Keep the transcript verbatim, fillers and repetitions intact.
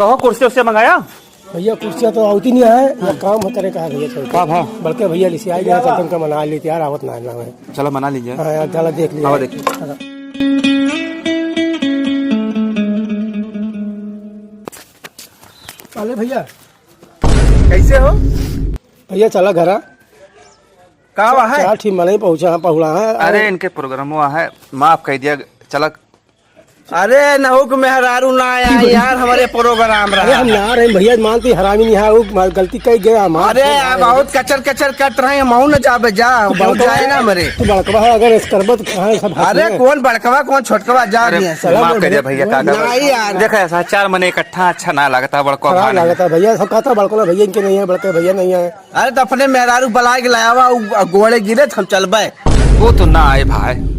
तो कुर्सी उर्सी मंगाया? भैया, कुर्सियाँ तो आवती नहीं है, हाँ। काम करे का है भैया, चल। का भा? बल्कि भैया, लिसी आई गया, तो तुमका मना लेते यार, आवत ना, ना है। चला, मना लीजिए। हाँ यार, चला, देख लिया। आवा, देखिए। चला। अरे भैया। कैसे हो? भैया, चला घरा। का हुआ है? चार ठी मनई पहुँचा है, पहुड़ा है। अरे, इनके प्रोग्रामो है, माफ कर दिया, चला। अरे, नहुक मेहरारू ना आया यार, हमरे प्रोग्राम रहा। अरे, हम ना रहे भैया, मानती हरामी नहीं है, वो गलती कई गया हमार। अरे, बहुत कचर कचर कट रहे हैं, महू न जाबे जा, तू केहू बड़कवा जाए ना हमरे। तू बड़कवा है, अगर इस करबत कहाँ सब अरे, हंसने। कौन बड़कवा, कौन छोटकवा, जा अरे, दिया। चला माफ कर दे भैया, का नहीं यार। देखा, ऐसा चार मने इकट्ठा अच्छा ना लगता, बड़कवा खराब भाई नहीं। लगता भैया, सब कहता बड़कवा भैया इनके नहीं है, बड़के भैया नहीं है। अरे, तो अपने मेहरारू बुला के लावा, उ गोड़े गिरे, तो हम चलबे। वो तो ना आए भाई।